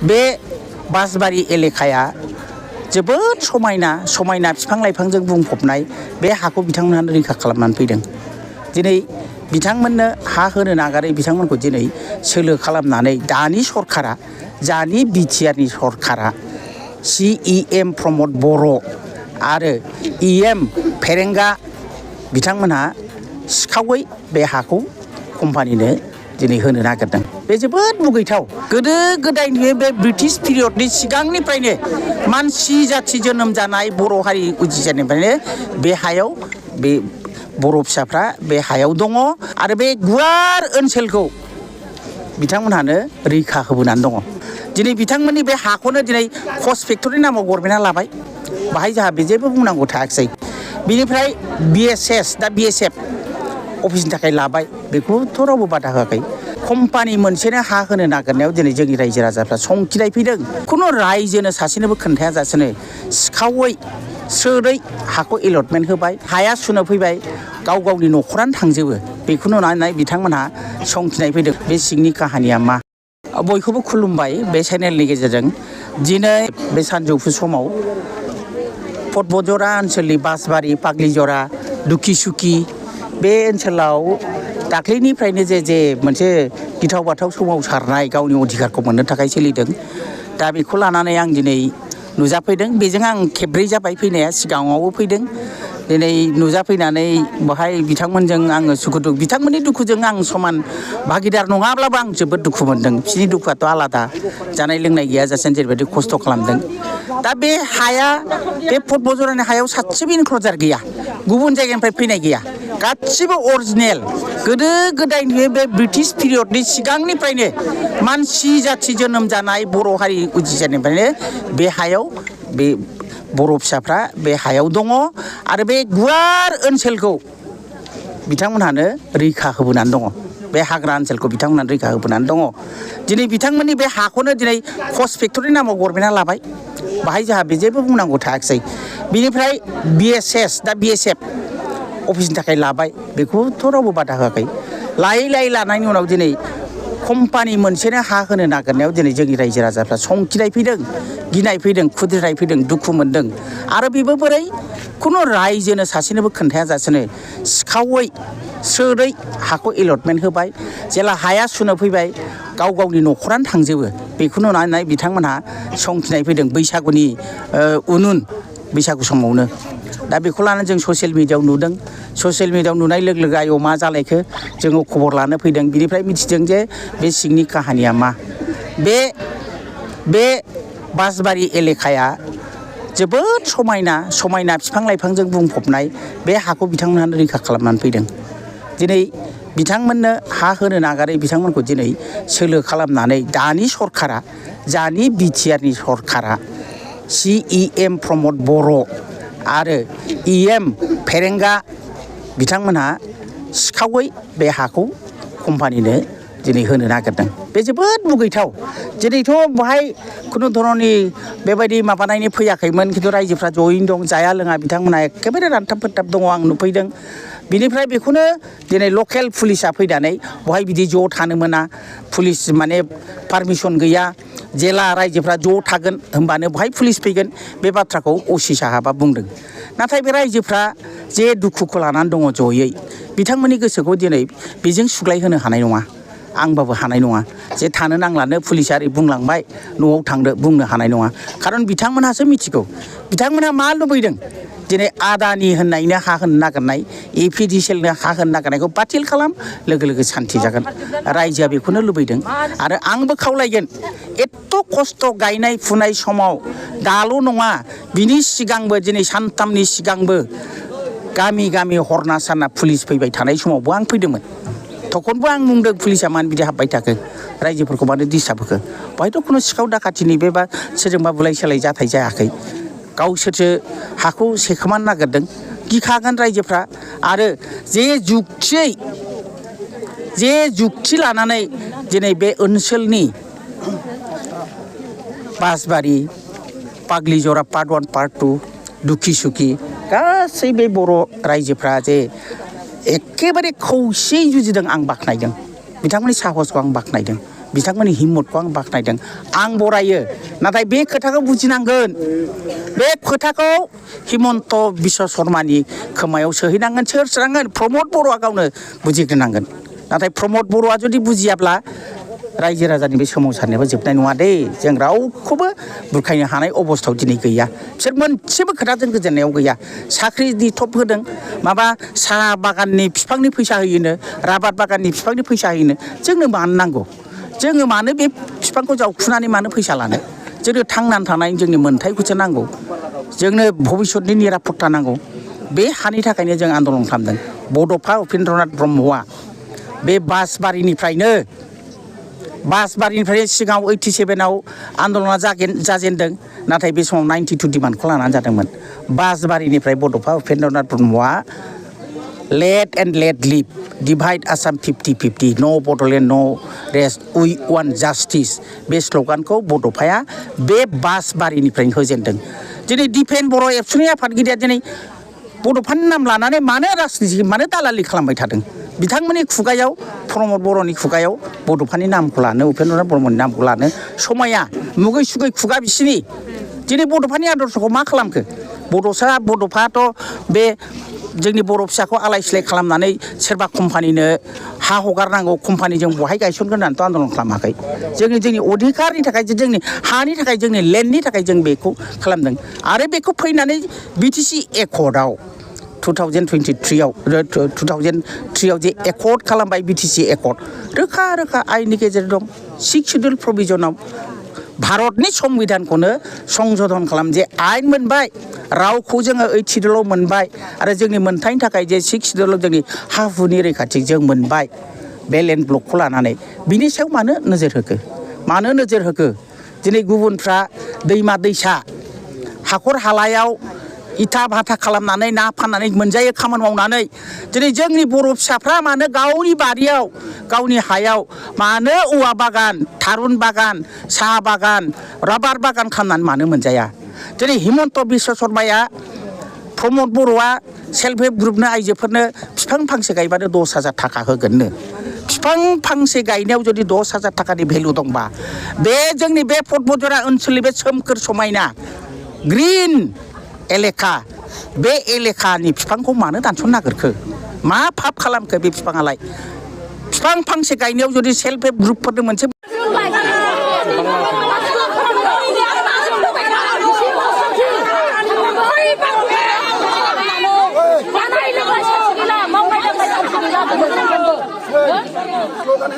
बे बासबारि एलेखाया जोबोद समायना बिफां लाइफांजों बुंफबनाय बे हाखौ बिथांमोनहा रैखा खालामनानै फैदों। दिनै बिथांमोननो हा होनो नागारै बिथांमोनखौ दिनै सोलो खालामनानै दानि सरकारा दानि बिटिआरनि सरकारा CEM प्रमद बर' आरो EM फेरेंगा बिथांमोनहा सिखावै बे हाखौ कम्पानिनो दिनै होनो नागिरदों। बे जोबोद मुगैथाव। गोदो गोदायनि बे ब्रिटिश पिरियडनि सिगांनिफ्रायनो मानसि जाथि जोनोम जानाय बर' हारि उजिजेननिफ्रायनो बे हायाव बे बर' फिसाफ्रा बे हायाव दङ आरो बे गुवार ओनसोलखौ बिथांमोनहानो रैखा होबोनानै दङ। दिनै बिथांमोननि बे हाखौनो दिनै कच फेक्टरिनि नामाव गभर्नमेन्टआ लाबाय। बाहाय जोंहा बे जेबो बुंनांगौ थायाखिसै। बिनिफ्राय BSF अफिसनि थाखाय लाबाय, बेखौथ' रावबो बादा होआखै। कम्पानि मोनसेनो हा होनो नागिरनायाव दिनै जोंनि रायजो राजाफ्रा संखिनाय फैदों। खुनु रायजोनो सासेनोबो खोन्थायाजासेनो सिखावै स्रोदै हाखौ एलटमेन्ट होबाय, हाया सुनो फैबाय, गाव गावनि न'खरानो थांजोबो। बेखौ नुनानै बिथांमोनहा संखिनाय फैदों। बे सिंनि काहानिया मा? बयखौबो खुलुमबाय बे चेनेलनि गेजेरजों। दिनै बे सानजौफु समाव पटबजरा ओनसोलनि बासबारि पाग्लिजरा दुखिसुखि बे ओनसोलाव दाख्लैनिफ्रायनो जे मोनसे गिथाव बाथाव सोमावसारनाय गावनि अधिकारखौ मोननो थाखाय सोलिदों। दा बेखौ लानानै आं दिनै नुजाफैदों। बेजों आं खेबब्रै जाबाय फैनाया, सिगाङावबो फैदों। दिनै नुजाफैनानै बेहाय बिथांमोनजों आङो सुखु बिथांमोननि दुखुजों आं समान भागिदार नङाब्लाबो आं जोबोद दुखु मोनदों। बिसोरनि दुखुआथ' आलादा, जानाय लोंनाय गैयाजासे जेरैबायदि खस्थ' खालामदों। दा बे हाया, बे पटबजरानि हायाव सासेबो इनक्लजार गैया, गुबुन जायगानिफ्राय फैनाय गैया, गासिबो अरिजिनेल। गोदो गोदायनि बे ब्रिटिश पिरियडनि सिगांनिफ्रायनो मानसि जाथि जोनोम जानाय बर' हारि उजिजेननिफ्रायनो बे हायाव बे बर' फिसाफ्रा बे हायाव दङ आरो बे गुवार ओनसोलखौ बिथांमोनहानो रैखा होबोनानै दङ। बे हाग्रा ओनसोलखौ बिथांमोनहा रैखा होबोनानै दङ। दिनै बिथांमोननि बे हाखौनो दिनै कच फेक्टरिनि नामाव गभर्नमेन्टआ लाबाय। बाहाय जोंहा बे जेबो बुंनांगौ थायाखिसै। बिनिफ्राय BSF अफिसनि थाखाय लाबाय, बेखौथ' रावबो बादा होआखै। लायै लानायनि उनाव दिनै कम्पानि मोनसेनो हा होनो नागिरनायाव दिनै जोंनि रायजो राजाफ्रा संखिनाय फैदों, गिनाय फैदों, खुद्रिनाय फैदों, दुखु मोनदों। आरो बेबो बोरै? खुनु रायजोनो सासेनोबो खोन्थायाजासेनो सिखावै स्रोदै हाखौ एलटमेन्ट होबाय। जेला हाया सुनो फैबाय, गाव गावनि न'खरानो थांजोबो। बेखौ नुनानै बिथांमोनहा संखिनाय फैदों बैसागुनि बैसागु समावनो। दा बेखौ लानानै जों ससियेल मिडियायाव नुदों। ससियेल मिडियायाव नुनाय लोगो लोगो आयौ मा जालायखो जोङो खबर लानो फैदों। बिनिफ्राय मिथिदों जे बे सिंनि काहानिया मा। बे बासबारि एलेखाया जोबोद समायना बिफां लाइफांजों बुंफबनाय बे हाखौ बिथांमोनहा रैखा खालामनानै फैदों। दिनै बिथांमोननो हा होनो नागारै बिथांमोनखौ दिनै सोलो खालामनानै दानि सरकारा, दानि बिटिआरनि सरकारा CEM प्रमद बर' आरो EM फेरेंगा बिथांमोनहा सिखावै बे हाखौ कम्पानिनो दिनै होनो नागिरदों। बे जोबोद मुगैथाव। दिनैथ' बेहाय खुनु धरननि बेबायदि माबानायनि फैयाखैमोन, खिन्थु रायजोफ्रा जयैनो दं, जाया लोङा बिथांमोनहा एखेबारे रानथाब फोथाब दङ, आं नुफैदों। बिनिफ्राय बेखौनो दिनै लकेल पुलिसा फैनानै बहाय बिदि ज' थानो मोना, पुलिस माने पारमिसन गैया, जेला रायजोफ्रा ज' थागोन होनबानो बहाय पुलिस फैगोन, बे बाथ्राखौ असि साहाबा बुंदों। नाथाय बे रायजोफ्रा जे दुखुखौ लानानै दङ जयै, बिथांमोननि गोसोखौ दिनै बेजों सुग्लाय होनो हानाय नङा, आंबाबो हानाय नङा। जे थानो नांलानो पुलिसा ओरै बुंलांबाय, न'आव थांदो, बुंनो हानाय नङा। खारन बिथांमोनहासो मिथिगौ बिथांमोनहा मा लुबैदों। दिनै आदानि होननायनो हा होनो नागिरनाय, APDCLनो हा होनो नागिरनायखौ बातिल खालाम, लोगो लोगो सान्थि जागोन। रायजोआ बेखौनो लुबैदों। आरो आंबो खावलायगोन, एथ' खस्थ' गायनाय फुनाय समाव दाल' नङा, बिनि सिगांबो दिनै सानथामनि सिगांबो गामि हरना साना पुलिस फैबाय थानाय समावबो आं फैदोंमोन। थखनबो आं बुंदों पुलिसा मानो बिदि हाबबाय थाखो, रायजोफोरखौ मानो डिस्टार्ब होखो। बेहायथ' खुनु सिखाव दाखाथिनि बा सोरजोंबा बुलाय सोलाय जाथाय जायाखै। गावसोरसो हाखौ सेखोमानो नागिरदों। गिखागोन रायजोफ्रा। आरो जे जुक्ति लानानै दिनै बे ओनसोलनि बासबारि पाग्लिजरा पार्ट 1 पार्ट 2 दुखिसुखि गासै बे बर' रायजोफ्रा जे एखेबारे खौसेयै जुजिदों, आं बाख्नायदों। बिथांमोननि साहसखौ आं बाख्नायदों। बिथांमोननि हिम्मतखौ आं बाख्नायदों आं बरायो नाथाय बे खोथाखौ बुजिनांगोन बे खोथाखौ हिमन्त बिश्व शर्मानि खोमायाव सोहैनांगोन सोर सोनांगोन प्रमद बर'आ गावनो बुजिग्रोनांगोन नाथाय प्रमद बर'आ जुदि बुजियाब्ला रायजो राजानि बे सोमावसारनायाबो जोबनाय नङा दे जों रावखौबो बुरखायनो हानाय अबस्थायाव दिनै गैया बिसोर मोनसेबो खोथाजों गोजोननायाव गैया साख्रिनि थप होदों माबा साहा बागाननि बिफांनि फैसा होयोनो राबार बागाननि बिफांनि फैसा होयोनो जोंनो मानो नांगौ जोङो मानो बे बिफांखौ जावखुनानै मानो फैसा लानो जोंनो थांनानै थानायनि जोंनि मोन्थायखौसो नांगौ जोंनो भबिष्यतनि निरापत्ता नांगौ बे हानि थाखायनो जों आन्दलन खालामदों बड'फा उपेन्द्रनाथ ब्रह्मआ बे बासबारिनिफ्राय सिगाङाव 87आव आन्दलना जाजेनदों नाथाय बे समाव 92 डिमान्डखौ लानानै जादोंमोन बासबारिनिफ्राय बड'फा उपेन्द्रनाथ ब्रह्मआ let and let live divide Assam 50-50 no Bodoland नो रेस्ट उइ वान जास्टिस बे स्ल'गानखौ बड'फाया बे बासबारिनिफ्रायनो होजेनदों दिनै दिपेन बर' एबसुनि आफादगिरिया दिनै बड'फानि नाम लानानै मानो राजनिति मानो दालालि खालामबाय थादों बिथांमोननि खुगायाव प्रमद बर'नि खुगायाव बड'फानि नामखौ लानो उपेन्द्रनाथ ब्रह्मनि नामखौ लानो समाया मुगै सुगै खुगा बिसिनि दिनै बड'फानि आदर्शखौ मा खालामखो बड'फाथ' बे जोंनि बर' फिसाखौ आलाय सिलाय खालामनानै सोरबा कम्पानिनो हा हगारनांगौ कम्पानिजों बहाय गायसनगोन होननानैथ' आन्दलन खालामाखै जोंनि अधिकारनि थाखाय जोंनि हानि थाखाय जोंनि लेन्डनि थाखाय जों बेखौ खालामदों आरो बेखौ फैनानै BTC एकर्डआव 2003आव जे एकर्ड खालामबाय BTC एकर्ड रोखा रोखा आयेननि गेजेरजों दं 6 शिड्युल प्रभिजनाव भारतनि संबिधानखौनो संशोधन खालाम जे आयेन मोनबाय रावखौ जोङो 8 शिड्युलाव मोनबाय आरो जोंनि मोनथायनि थाखाय जे 6 शिड्युलाव जोंनि हा हुनि रैखाथि जों मोनबाय बे लेन्ड ब्लकखौ लानानै बिनि सायाव मानो नोजोर होखो दिनै गुबुनफ्रा दैमा दैसा हाखर हालायाव इथा भाथा खालामनानै ना फाननानै मोनजायो खामानि मावनानै दिनै जोंनि बर' फिसाफ्रा मानो गावनि बारियाव गावनि हायाव मानो औवा बागान थारुन बागान साहा बागान राबार बागान खालामनानै मानो मोनजाया दिनै हिमन्त बिश्व शर्माया प्रमद बर'आ सेल्फ हेल्प ग्रुपनो आइजोफोरनो बिफां फांसे गायबानो 10,000 थाखा होगोननो बिफां फांसे गायनायाव जुदि 10,000 थाखानि भेलु दंबा बे जोंनि बे पदबजरा ओनसोलनि बे सोमखोर समायना ग्रिन एलेखा बे एलेखानि बिफांखौ मानो दानस'नो नागिरखो मा पाप खालामखो बे बिफाङालाय बिफां फांसे गायनायाव जुदि सेल्फ हेल्प ग्रुपफोरनो मोनसे slogan